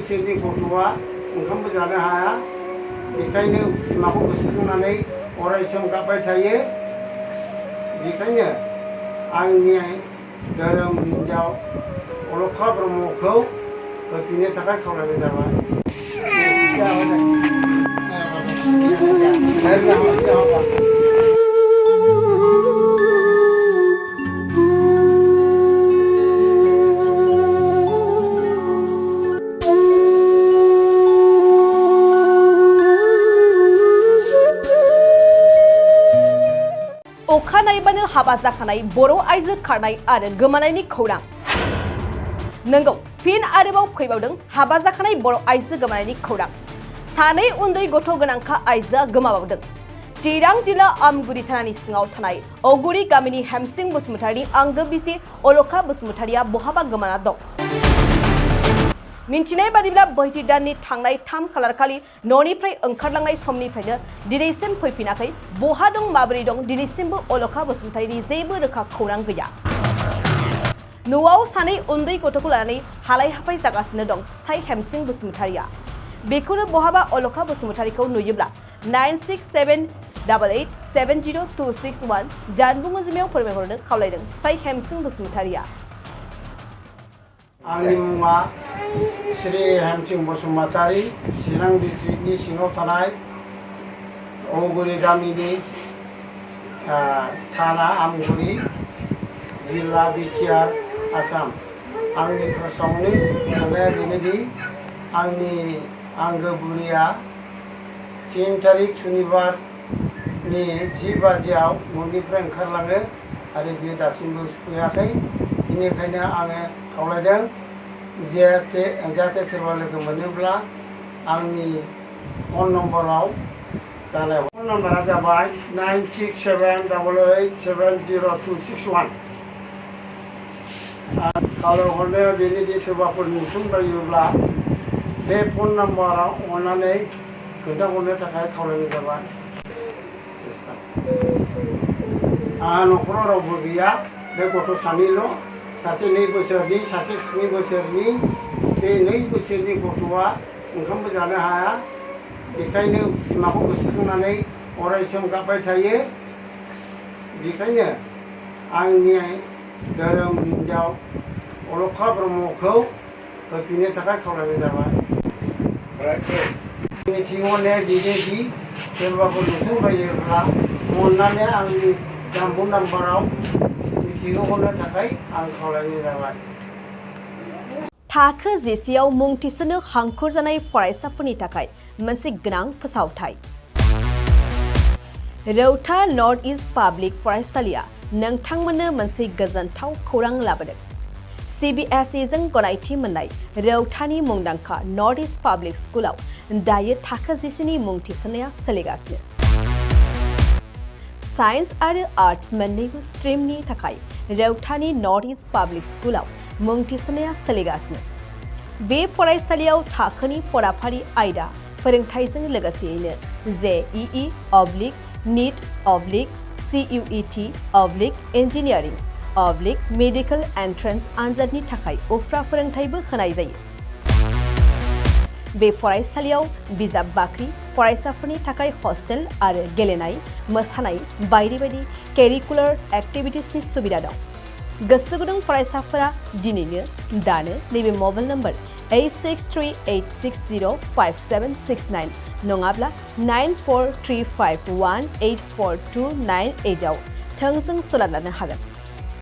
बोसोरनि गथ'आ ओंखामबो जानो हाया बेखायनो बिमाखौ गोसोखांनानै अराय सम गाबबाय थायो बेखायनो आंनि धोरोम हिन्जाव अलखा ब्रह्मखौ होफिननो थाखाय खावलायनाय जाबाय अखानायबानो हाबा जाखानाय बर' आइजो खारनाय आरो गोमानायनि खौरां नंगौ फिन आरोबाव फैबावदों हाबा जाखानाय बर' आइजो गोमानायनि खौरां सानै उन्दै गथ' गोनांखा आइजोआ गोमाबावदों चिरां जिल्ला आमगुरि थानानि सिङाव थानाय अगुरि गामिनि हेमसिं बसुमतारिनि आंगो बिसि अलखा बसुमतारिया बहाबा गोमाना दं मिन्थिनाय बादिब्ला बैथि दाननि थांनाय 3 खालार खालि न'निफ्राय ओंखारलांनाय समनिफ्रायनो दिनैसिम फैफिनाखै बहा दं माबोरै दं दिनैसिमबो अलखा बसुमतारिनि जेबो रोखा खौरां गैया न'आव सानै उन्दै गथ'खौ लानानै हालाय हाफाय जागासिनो दं फिसाय हेमसिं बसुमतारिया बेखौनो बहाबा अलखा बसुमतारिखौ नुयोब्ला 9678870261 जानबुं अनजिमायाव फोरमायहरनो खावलायदों फिसाय हेमसिं बसुमतारिया आंनि मुङा श्री हेमसिं बसुमतारी चिरां डिस्ट्रिक्टनि सिङाव थानाय अगुरि गामिनि थाना आमगुरि जिल्ला बिटिआर आसाम आंनि फोसावनो साननाया बेनोदि आंनि आंगो बुरिया 3 तारिख सुनिबारनि 10 बाजियाव न'निफ्राय ओंखारलाङो आरो बियो दासिमबो सफैयाखै बेनिखायनो आङो खावलायदों जाहाथे सोरबा लोगो मोनोब्ला आंनि फन नम्बराव जानाय फन नम्बरा जाबाय 9678870261 खावलायहरनो बेनोदि सोरबाफोर नुसनबायोब्ला बे फन नम्बराव अननानै खोन्थाहरनो थाखाय खावलायनाय जाबाय आंहा न'खराव रावबो गैया बे गथ' सानैल' सासे 2 बोसोरनि सासे 3 बोसोरनि बे 2 बोसोरनि गथ'आ ओंखामबो जानो हाया बेखायनो बिमाखौ गोसोखांनानै अराय सम गाबबाय थायो बेखायनो आंनि धोरोम हिन्जाव अलखा ब्रह्मखौ होफिननो थाखाय खावलायनाय जाबाय मिथिहरनाया बेनोदि सोरबाफोर नुसनबायोब्ला अननानै आंनि जानबुं नाम्बाराव मिथिहोहरनो थाखाय आं खावलायनाय जाबाय थाखो जिसेआव मुं थिसननो हांखुर जानाय फरायसाफोरनि थाखाय मोनसे गोनां फोसावथाय रौता नर्थ इस्ट पाब्लिक फरायसालिया नोंथांमोननो मोनसे गोजोनथाव खौरां लाबोदों CBSE जों गनायथि मोननाय रौतानि मुंदांखा नर्थ इस्ट पाब्लिक स्कुलाव दायो थाखो जिसेनि मुं थिसननाया सोलिगासिनो साइन्स आरो आर्ट्स मोन्नैबो स्ट्रिमनि थाखाय रौतानि नर्थ इस्ट पाब्लिक स्कुलाव मुं थिसननाया सोलिगासिनो बे फरायसालियाव थाखोनि फराफारि आयदा फोरोंथायजों लोगोसेयैनो JEE NEET CUET engineering medical entrance आनजादनि थाखाय उफ्रा फोरोंथायबो होनाय जायो बे फरायसालियाव बिजाब बाख्रि फरायसाफोरनि थाखाय हस्टेल आरो गेलेनाय मोसानाय बायदि बायदि केरिकुलार एक्टिभिटिसनि सुबिदा दं गोसो गुदुं फरायसाफोरा दिनैनो दानो नैबे मबाइल नम्बर 8638605769 नङाब्ला 9435184298 आव थोंजों सलाद लानो हागोन